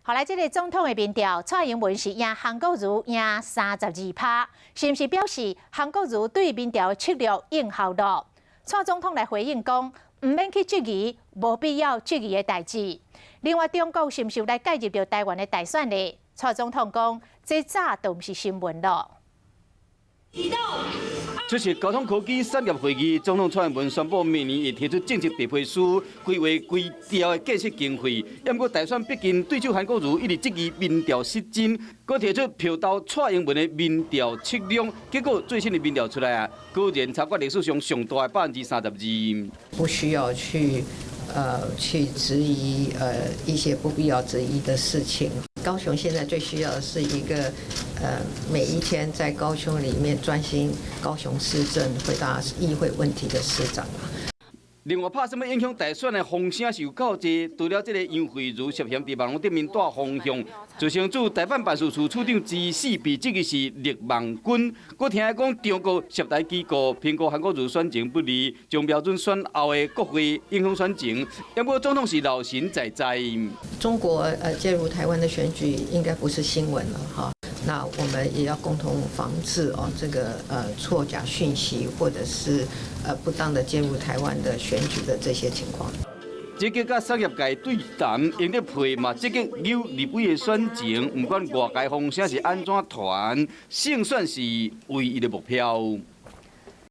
後來這个總統的民調，蔡英文是贏韓國瑜贏32趴，是毋是表示韓國瑜對民調的策略應效了？蔡總統來回應講，毋免去質疑無必要質疑的代誌。另外，中國是毋是有來介入著台灣的大選呢？蔡總統講，這早都毋是新聞囉。出席高通科技產業會議，總統蔡英文宣布明年會提出政策白皮書，規劃規條的建設經費。毋過大選逼近，對手韓國瑜一直質疑民調失真，閣提出票投蔡英文的民調策略。結果最新的民調出來啊，果然超過歷史上上大的32%。不需要去質疑一些不必要質疑的事情。高雄現在最需要的是一個，每一天在高雄裡面專心高雄市政、回答議會問題的市長。另外，拍啥物影響大選的風聲是有夠濟，除了這个楊惠如涉嫌佇網路頂面帶風向，自成駐台辦辦事處處長之四被質疑是綠網軍，閣聽講中國涉台機構評估韓國瑜選情不利，將瞄準選後的國會影響選情。不過總統是老神在在。中國介入台灣的選舉應該不是新聞了哈，那我們也要共同防治哦這個錯假訊息或者是不當的介入台灣的選舉的這些情況。積極佮產業界對談，英德配嘛積極扭立委的選情，毋管外界風聲是按怎傳，勝選是唯一的目標。